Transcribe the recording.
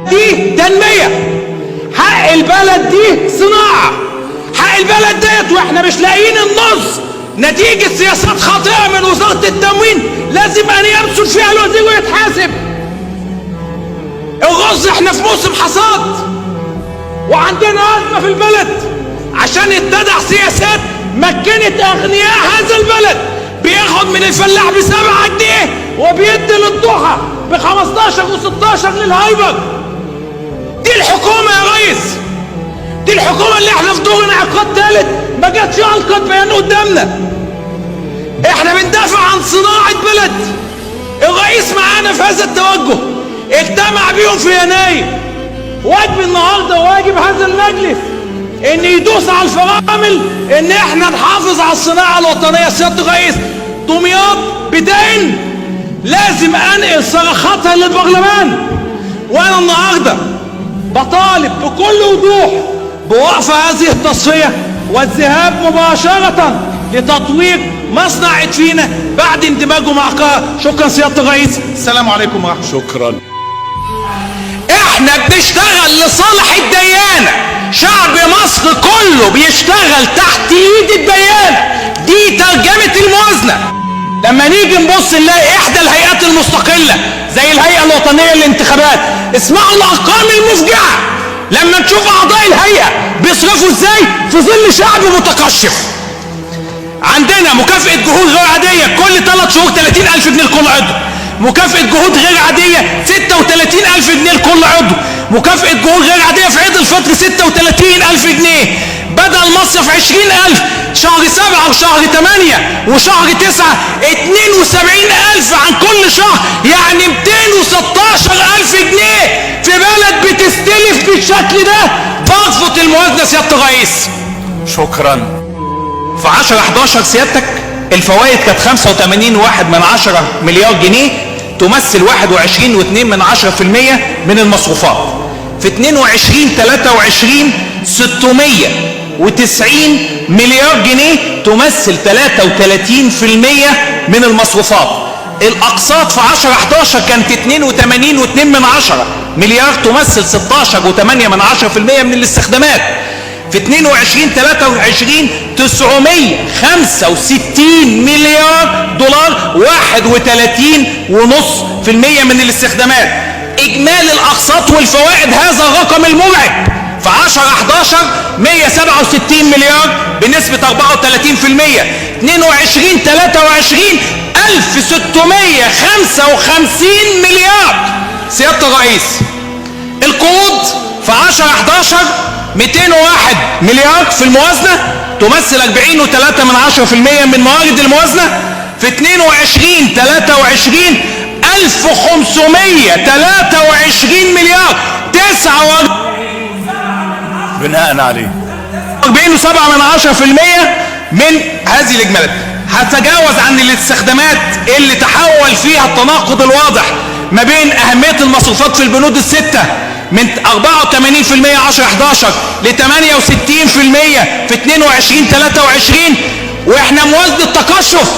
دي تنمية، حق البلد دي صناعة، حق البلد ديت واحنا مش لاقيين النص نتيجة سياسات خاطئة من وزارة التموين لازم ان يمسك فيها الوزير ويتحاسب. الرز احنا في موسم حصاد وعندنا أزمة في البلد عشان اتبع سياسات مكنت أغنياء هذا البلد، بياخد من الفلاح ب7 جنيه وبيدي للضحى ب15 و16 للهايبر. دي الحكومة يا ريس، دي الحكومة اللي احنا في دور انعقاد ثالث ما جاتش ألقت بيان قدامنا. احنا بندافع عن صناعة بلد. الرئيس معانا في هذا التوجه، اجتمع بيهم في يناير. واجب النهارده واجب هذا المجلس ان يدوس على الفرامل، ان احنا نحافظ على الصناعة الوطنية. سيادة الرئيس، دمياط بدين لازم انقل صرخاتها للبرلمان. وانا النهارده بطالب بكل وضوح بوقف هذه التصفية والذهاب مباشرة لتطوير مصنع ادفينا بعد اندماجه مع قاهرة. شكرا سيادة الرئيس، السلام عليكم ورحمة الله. شكرا. احنا بنشتغل لصالح الديانة، شعب مصر كله بيشتغل تحت ايد الديانة. دي ترجمة الموازنة. لما نيجي نبص نلاقي احدى الهيئات المستقلة زي الهيئة الوطنية للانتخابات، اسمعوا الارقام المفجعة لما نشوف اعضاء الهيئة بيصرفوا ازاي في ظل شعب متقشف. عندنا مكافأة جهود غير عادية كل 3 شهور 30,000 جنيه لكل عضو، مكافأة جهود غير عادية 36,000 جنيه لكل عضو، مكافأة جهود غير عادية في عيد الفطر 36,000 جنيه، بدل مصرف 20,000 شهر 7 وشهر 8 وشهر 9 72,000 عن كل شهر، يعني 216,000 جنيه في بلد بتستلف بالشكل ده. برفض الموازنة سيادة الرئيس. شكرا. في 10/11 سيادتك الفوائد كانت 85.1 مليار جنيه، تمثل 21.2% من المصروفات. في 22/23 690 مليار جنيه، تمثل 33% من المصروفات. الأقساط في 10/11 كانت 82.2 مليار، تمثل 16.8% من الاستخدامات. في 22/23 965 مليار دولار، 31.5% من الاستخدامات. إجمالي الأقساط والفوائد هذا الرقم المرعب في 10/11 167 مليار بنسبة 34%. 22/23 1655 مليار. سيادة الرئيس، القروض في 10/11 201 مليار في الموازنة، تمثل 40.3% من موارد الموازنة. في 22/23 1523 مليار، 49 بناء عليه 40.7% من هذه الإجمالات. هتجاوز عن الاستخدامات اللي تحول فيها التناقض الواضح ما بين أهمية المصروفات في البنود الستة من 84% 10/11 ل 68% في 22/23، واحنا موازنة تقشف.